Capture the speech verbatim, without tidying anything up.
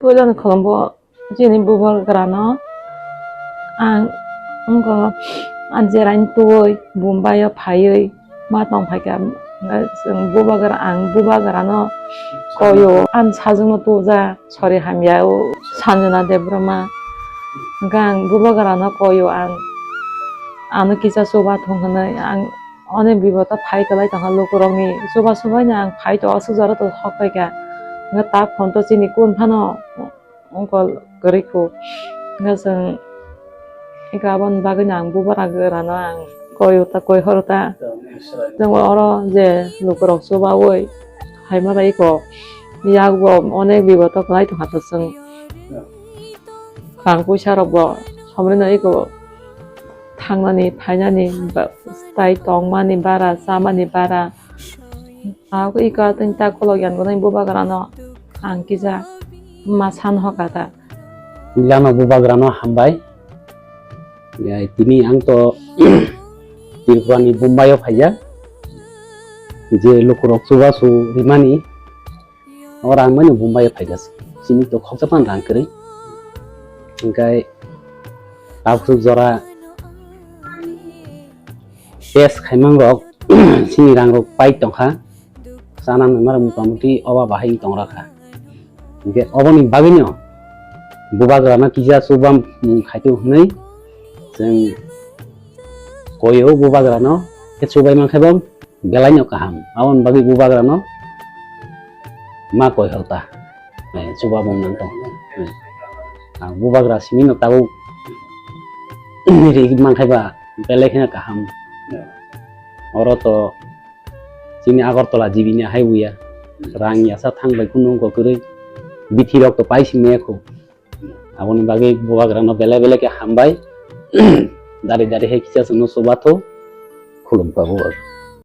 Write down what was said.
Puilani khulumbo chini bubagrano ang wngkha, ang jeraini tubui Bombay o phaiwi ma tong phaikha, wngkha chwng bubagra, ang bubagrano koyo, ang sajwkno tuja sori hamya o Sanjana Debbarma, wngkha ang bubagrano koyo, ang ano kisa chuba thung hwnwi ang onek biboto phai kwlai tongkha, lukurokni chuba chubaino ang phai to aswk jora to hok paikha, wngkha ta phone to chini kun phano. Wngkol kwrwi kho. Wngkha chwng eka aboni bagwino ang bubagra no ang koi uta, koi hor uta. Chwng oro je lukurok chubaui hai ma bai eko yakbo onek biboto kwlai tongkha to chwng. Rang puisa rokbo somrino eko thangnani, phainani, ba-, tai tongmani bara, chamani bara. Ako iko atwng ta kolok yan gwnang bubagrano ang kisa ma san hoka ta. Puilano bubagrano hambai. Ya, tini ang to Tripurani Bombai o phaijak. Je lukurok chubachu rimani, o rang baino Bombai o phaijak. Chini to khokjapan rang kwrwi. Hingkai tabuk jora test khaimang rok chini rang rok pai tongkha, chana nangma rok motamuti oba bahai tong rakha. Hingke oboni bagwino bubagrano kisa chuba mung khaitu hwnwi chwng koyo bubagrano khe chubai mankhe bo belai no kaham. Aboni bagwi bubagrano ma koi horta. Eh, chuba mung nang tong. Eh, ang bubagra simi no tabuk ri mankhe ba belai kheno kaham. Oro to chini Agartala G B ni highway ya. Rang yasa thang bai kunu ko kwrwi. Bithi rok to pai simi ekho. Aboni bagwi bubagrano belai belai khe hambai. Dari dari hai kisa chwngno chubathok. Khulumkha bubagra.